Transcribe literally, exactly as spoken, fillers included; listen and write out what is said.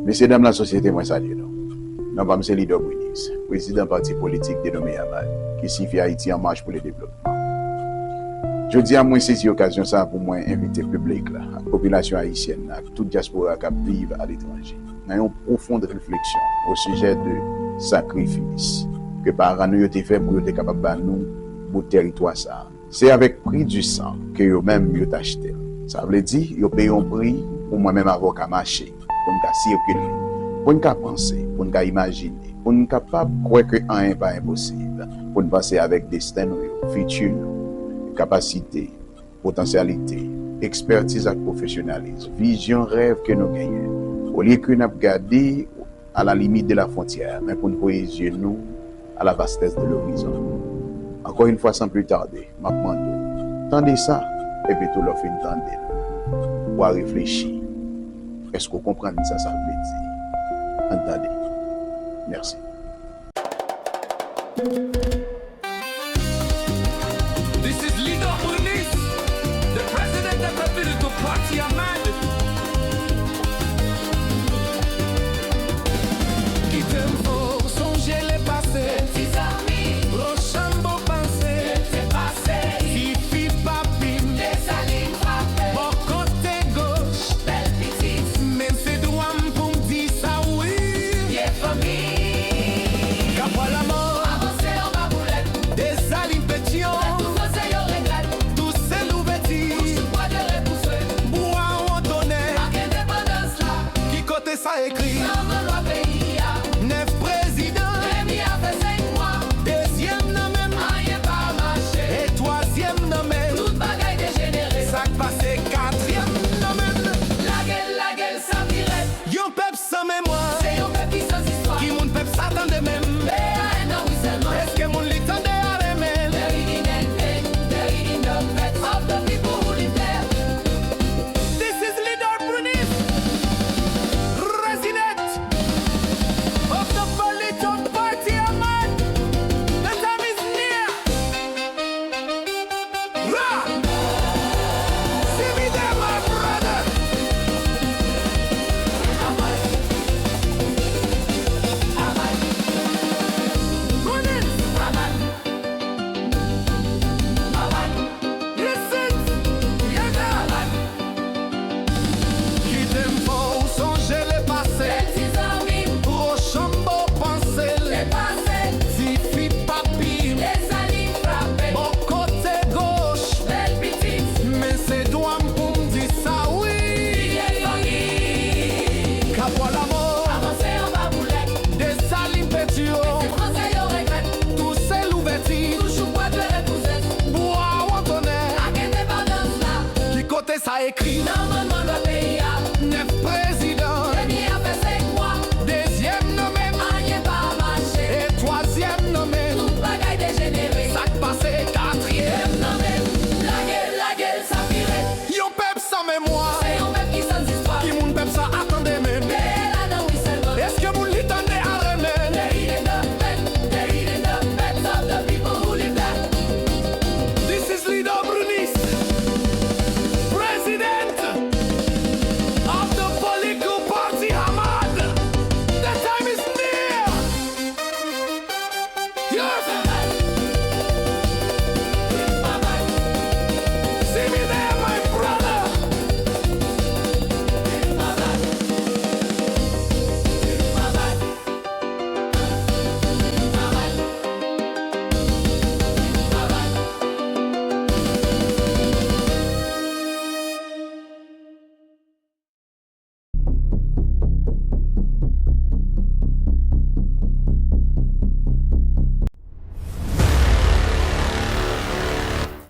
Mesye dam lasosyete, mwen salye nou. Non pa m se Lidò Brinis, prezidan pati politik denome Yamad, ki siyifi Ayiti an Mach pou le Devlopman. Jodi a, mwen sezi okazyon sa a pou mwen envite piblik la, ak popilasyon ayisyèn nan, ak tout dyaspora k ap viv aletranje, nan yon pwofon refleksyon o sijè de sakrifis ke paran nou yo te fè pou yo te kapab ba nou bout tèritwa sa a. Se avèk pri di san ke yo menm yo t achte l. Sa vle di, yo peye yon pri pou mwen menm avè w ka mache, pou n ka sikile, pou n ka panse, pou n ka imajine, pou n kapab kwè ke anyen pa enposib, pou n panse avèk desten nou yo, fiti nou, kapasite, potansyalite, ekspètiz ak pwofesyonalizm, vizyon, rèv ke nou genyen. Olye ke n ap gade à la limite de la frontière, men pou n voye zye nou à la vastesse de l'horizon. Encore une fois, sans plus tarder, m ap mande w, tande sa, epi tou lè w fin tande l, w a reflechi. Èske w konprann sa sa vle di? Ann tande. Mèsi.